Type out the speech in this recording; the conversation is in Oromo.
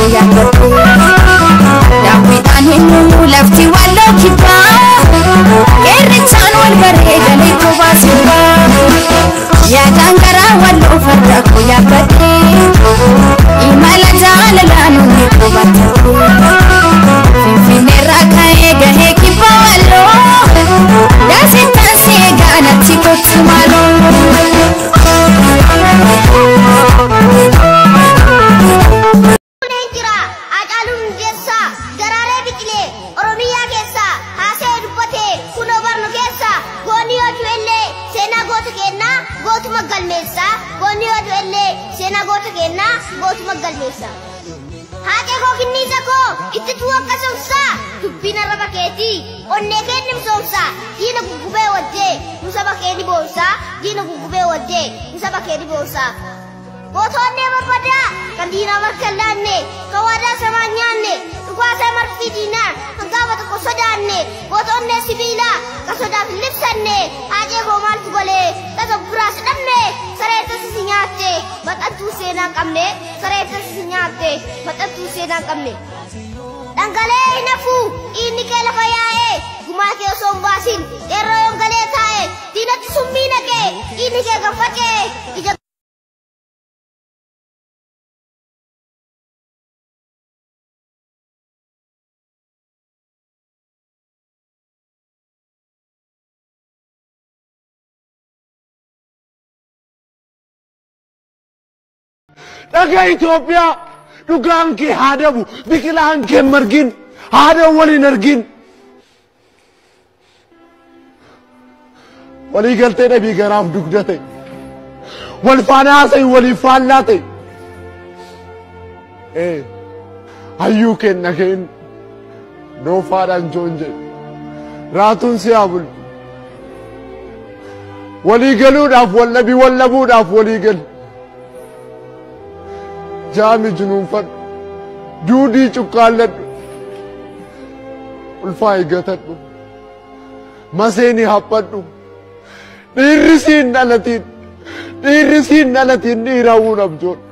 koo yaabbadhe. Daawwiidhaan hin uumu lafti walloo kibbaa. Qeerrichaan wal baree galee kophaa sirbaa. Yaadaan garaa walloo farda koo yaabbadhe. Imala jaalalaan onnee koo battadhe. Finfinneerraa ka'ee gahee kibba walloo. Daasittaan si eegaa natti kottu maaloo. Jira Hacaaluun Hundeessaa daraaree biqilee Oromiyaa keessa haasa'ee dubbatee kunoo barnu keessa goonni yoo du'ellee seenaa goota kennaa gootuma galmeessaa goonni yoo du'ellee seenaa goota kennaa gootuma galmeessaa. Haaqee koo kinniisa koo itti tuu akka somsaa dubbiin arraba keetii onnee kee ni misoomsaa diina guggubee waddee nu saba kee ni boonsaa diina guggubee waddee nu saba kee ni boonsaa. Gootonni barbadaa kan diinaa marga hin laanne kan waadaa samaa hin nyaanne dhugaasaa marfii diinaa kan gaafa tokko sodaanne gootonni sibiilaa kan sodaaf hin libsanne haacee koo maaltu golee tasa biraas dhabne saree tasa si nyaatte maxxantuu seenaa hin qabne saree tasa si nyaatte maxxantuu seenaa hin qabne. Dhangala'ee hin hafu dhiigni kee lafa yaa'ee gumaa kee osoo hin baasin qeerroo yoon galee taa'e diinatti summii naqee dhiigni kee kan faca'e ija. Dhagaa Itoophiyaa dhugaan kee haa dabu biqilaan kee hin margin haadha waliin argin. Walii galtee dhabii garaaf dugda ta'e. Wal faana haasa'i waliif faallaa ta'e. Hayyuu kenna keen doofaadhaan joon jedhe. Raatuun si haa bulchu. Walii galuudhaaf wal dhabii wal dhabuudhaaf walii gali. Jaami junuunfadhu. Duudii cuqqaalladhu. Ulfaayi gatadhu. Maseeni haphadhu. Dhiirri siin dhalatiin. Dhiirri siin dhalatiin dhiiraawuun abjoodhu.